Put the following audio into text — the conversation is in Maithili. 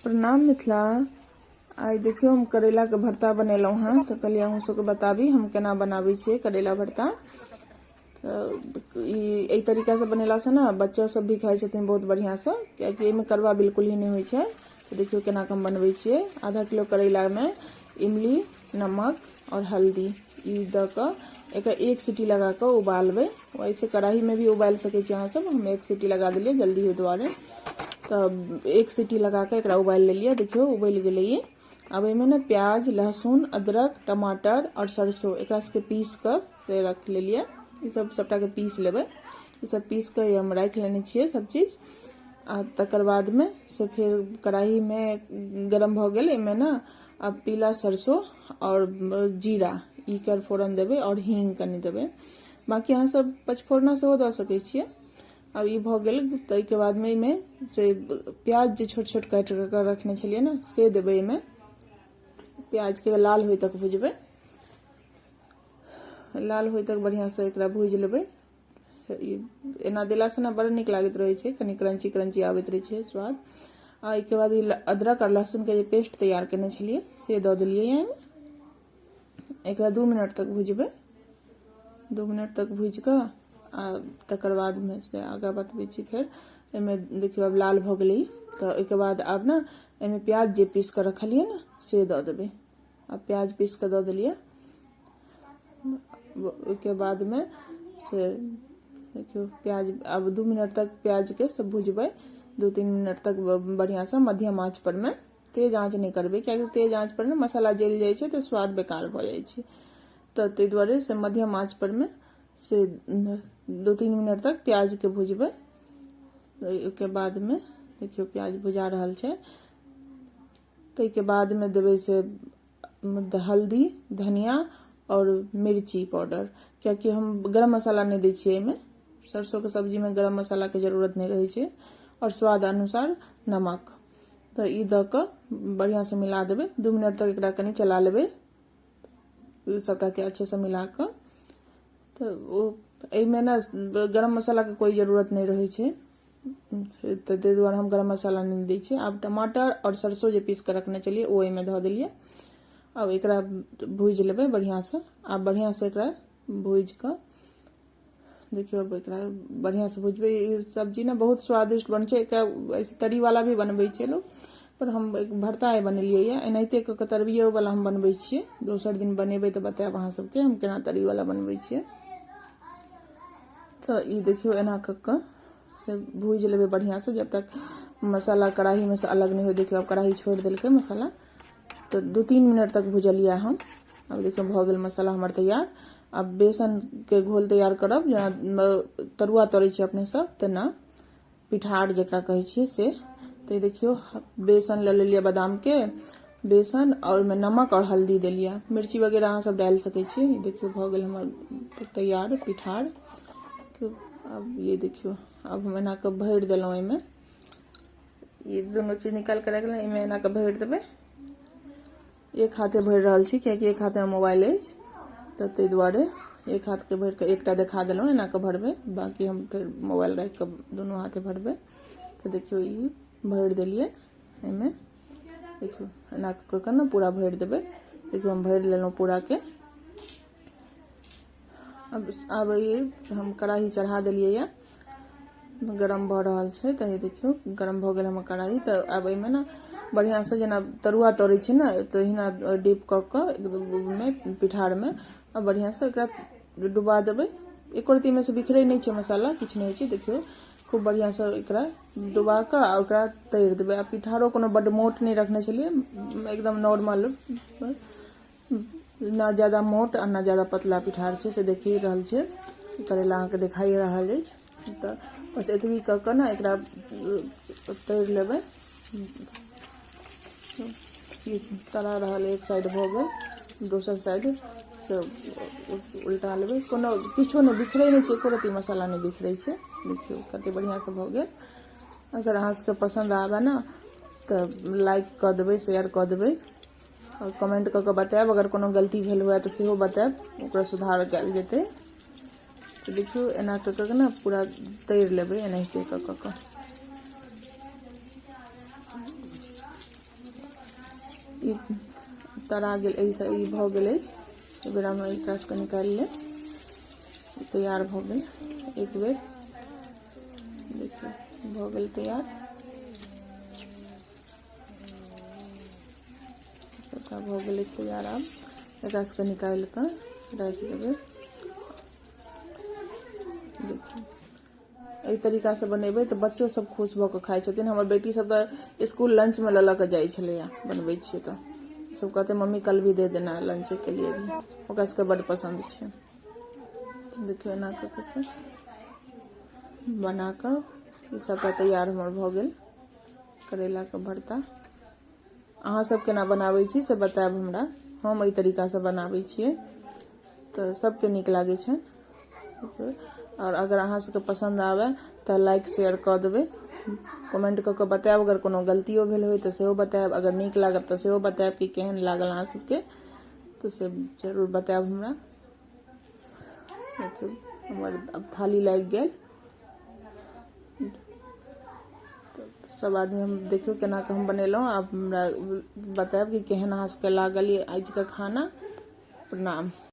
प्रणाम मिथिला। आइ देखियौ हम करैलाके भरता बनेलहुँ हँ, तऽ कहलियै अहूँ सबके बताबी हम केना बनाबै छियै करैला भरता। तऽ ई एहि तरीकासँ बनेलासँ ने बच्चा सब भी खाइ छथिन बहुत बढ़िआँसँ, कियाकि एहिमे कड़वा बिल्कुल ही नहि होइ छै। तऽ देखियौ केना कऽ हम बनबै छियै। आधा किलो करैलामे इमली, नमक आओर हल्दी ई दऽ कऽ एकरा एक सीटी लगा कऽ उबालबै। वैसे कढ़ाईमे भी उबालि सकै छी अहाँ सब, हम एक सीटी लगा देलियै जल्दी होय दुआरे। तऽ एक सीटी लगा कऽ एकरा उबालि लेलियै। देखियौ उबलि गेलै ई। आब एहिमे ने प्याज, लहसुन, अदरक, टमाटर आओर सरसो एकरा सबके पीस कऽ से रख लेलियै। ई सब सबटाके पीस लेबै। ई सब पीस कऽ हम राखि लेने छियै सब चीज। आ तकर बादमे से फेर कढ़ाईमे गरम भऽ गेल, एहिमे ने आब पीला सरसो आओर जीरा ई कर फोरन देबै आओर हींग कनि देबै। बाँकी अहाँ सब पचफोरना सेहो दऽ सकै छियै। आब ई भऽ गेल, ताहिके बादमे एहिमे से प्याज जे छोट छोट काटि कऽ रखने छलियै ने से देबै एहिमे। प्याजके लाल होइ तक भुजबै, लाल होइ तक बढ़िआँसँ एकरा भूजि लेबै। एना देलासँ ने बड़ नीक लागैत रहै छै, कनि क्रंची क्रंची आबैत रहै छै स्वाद। आ एहिके बाद ई अदरक आओर लहसुनके जे पेस्ट तैयार केने छलियै से दऽ देलियै एहिमे। एकरा 2 मिनट तक भुजबै, 2 मिनट तक भुजि कऽ आ तकर बादमे से आगाँ बतबै छी। फेर एहिमे देखियौ आब लाल भऽ गेलै, तऽ ओहिके बाद आब ने एहिमे प्याज जे पीस कऽ रखलियै ने से दऽ देबै। आ प्याज पीस कऽ दऽ देलियै। ओहिके बादमे से देखियौ प्याज आब 2 मिनट तक प्याजके सब भुजबै, 2-3 मिनट तक बढ़िआँसँ मध्यम आँच पर मे। तेज आँच नहि करबै, कियाकि तेज आँच पर ने मसाला जलि जाइ छै तऽ स्वाद बेकार भऽ जाइ छै। तऽ ताहि दुआरे से मध्यम आँच पर मे से 2-3 मिनट तक प्याजके भुजबै। ओहिके बादमे देखियौ प्याज भुजा रहल छै। ताहिके बादमे देबै से हल्दी, धनिया आओर मिर्ची पाउडर, कियाकि हम गरम मसाला नहि दै छियै एहिमे। सरसोके सब्जीमे गरम मसालाके जरूरत नहि रहै छै। आओर स्वाद अनुसार नमक। तऽ ई दऽ कऽ बढ़िआँसँ मिला देबै। 2 मिनट तक एकरा कनि चला लेबै सबटाके अच्छेसँ मिला कऽ। तऽ ओ एहिमे ने गरम मसालाके कोइ जरूरत नहि रहै छै, तऽ ताहि दुआरे हम गरम मसाला नहि दै छियै। आब टमाटर आओर सरसो जे पीस कऽ रखने छलियै ओ एहिमे धऽ देलियै। आब एकरा भूजि लेबै बढ़िआँसँ। आब बढ़िआँसँ एकरा भूजि कऽ देखियौ, अब एकरा बढ़िआँसँ भुजबै। ई सब्जी ने बहुत स्वादिष्ट बनै छै। एकरा ऐसे तरीवाला भी बनबै छै लोक, पर हम एक भरता आइ बनेलियै यऽ। एनाहिते कऽ कऽ तरबियोवला हम बनबै छियै। दोसर दिन बनेबै तऽ बतायब अहाँ सबके हम केना तरीवला बनबै छियै। तऽ ई देखियौ एना कऽ कऽ से भूजि लेबै बढ़िआँसँ जब तक मसाला कड़ाहीमे से अलग नहि होइ। देखियौ आब कड़ाही छोड़ि देलकै मसाला। तऽ 2-3 मिनट तक भुजलियै हम। आब देखियौ भऽ गेल मसाला हमर तैयार। आब बेसनके घोल तैयार करब, जेना तरुआ तरै छियै अपने सब तेना, पिठार जकरा कहै छियै से। तऽ देखियौ बेसन लऽ लेलियै, बादामके बेसन, आओर ओहिमे नमक आओर हल्दी देलियै। मिर्ची वगैरह अहाँ सब डालि सकै छियै। देखियौ भऽ गेल हमर तैयार पिठार। आब ये देखियौ आब हम एना कऽ भरि देलहुँ एहिमे। ई दुनू चीज निकालि कऽ राखि एहिमे एना कऽ भरि देबै। एक हाथे भरि रहल छी कियाकि एक हाथे मोबाइल अछि, तऽ ताहि दुआरे एक हाथके भरि कऽ एकटा देखा देलहुँ एना कऽ भरबै। बाँकी हम फेर मोबाइल राखि कऽ दुनू हाथे भरबै। तऽ देखियौ ई भरि देलियै एहिमे। देखियौ एना कऽ कऽ ने पूरा भरि देबै। देखियौ हम भरि लेलहुँ पूराके। आब ई हम कड़ाही चढ़ा देलियै यऽ, गरम भऽ रहल छै। तऽ देखियौ गरम भऽ गेल हमर कड़ाही। तऽ आब एहिमे ने बढ़िआँसँ जेना तरुआ तरै छै ने तहिना डीप कऽ कऽ एकदम पिठारमे आ बढ़िआँसँ एकरा डुबा देबै। एको रत्ती एहिमे से बिखरै नहि छै मसाला, किछु नहि होइ छै। देखियौ खूब बढ़िआँसँ एकरा डुबा कऽ आ ओकरा तरि देबै। आ पिठारो कोनो बड्ड मोट नहि रखने छलियै, एकदम नॉर्मल, ना ज्यादा मोट आ ना ज्यादा पतला पिठार छै, से देखि रहल छै। करैला अहाँके देखाइ रहल अछि। तऽ बस एतबी कऽ कऽ ने एकरा तरि लेबै। ई तरा रहल, एक साइड भऽ गेल, दोसर साइड से उल्टा लेबै। कोनो किछो नहि बिखरै नहि छै, एको रत्ती मसाला नहि बिखरै छै। देखियौ कते बढ़िआँसँ भऽ गेल। अगर अहाँ सबके पसन्द आबे ने तऽ लाइक कऽ देबै, शेयर कऽ देबै आओर कमेंट कऽ कऽ बतायब। अगर कोनो गलती भेल हुए तऽ सेहो बतायब, ओकरा सुधार कयल जेतै। तऽ देखियौ एना कऽ कऽ ने पूरा तैर लेबै एनाहिते कऽ कऽ कऽ। ई तरा गेल, एहिसँ ई भऽ गेल अछि। एहि बेरामे एकरा सबके निकालि लेब। तैयार भऽ गेल। एक बेर देखियौ, भऽ गेल तैयार। सबटा भऽ गेल अछि तैयार। आब एकरा सबके निकालि कऽ राखि देबै। देखियौ, एहि तरीकासँ बनेबै तऽ बच्चो सब खुश भऽ कऽ खाइ छथिन। हमर बेटी सब तऽ स्कूल लंचमे लऽ लऽ कऽ जाइ छलैया। बनबै छियै तऽ सब कहतै, "मम्मी, कल भी दे देना लंच के लिए भी।" ओकरा सबके बड्ड पसन्द छै। देखियौ, एना कऽ कऽ बना कऽ ई सबटा तैयार हमर भऽ गेल करैलाके भरता। अहाँ सब केना बनाबै छी से बतायब हमरा। हम एहि तरीकासँ बनाबै छियै तऽ सबके नीक लागै छै। आओर अगर अहाँ सबके पसन्द आबै तऽ लाइक, शेयर कऽ देबै, कमेंट कऽ कऽ बतायब। अगर कोनो गलतियो भेल होय तऽ सेहो बतायब। अगर नीक लागत तऽ सेहो बतायब कि केहन लागल अहाँ सबके, तऽ से जरूर बतायब हमरा। देखियौ, हमर अब थाली लागि गेल। सब आदमी हम देखियौ केना कऽ हम बनेलहुँ। आब हमरा बतायब कि केहन अहाँ सबके लागल आजुके खाना। प्रणाम।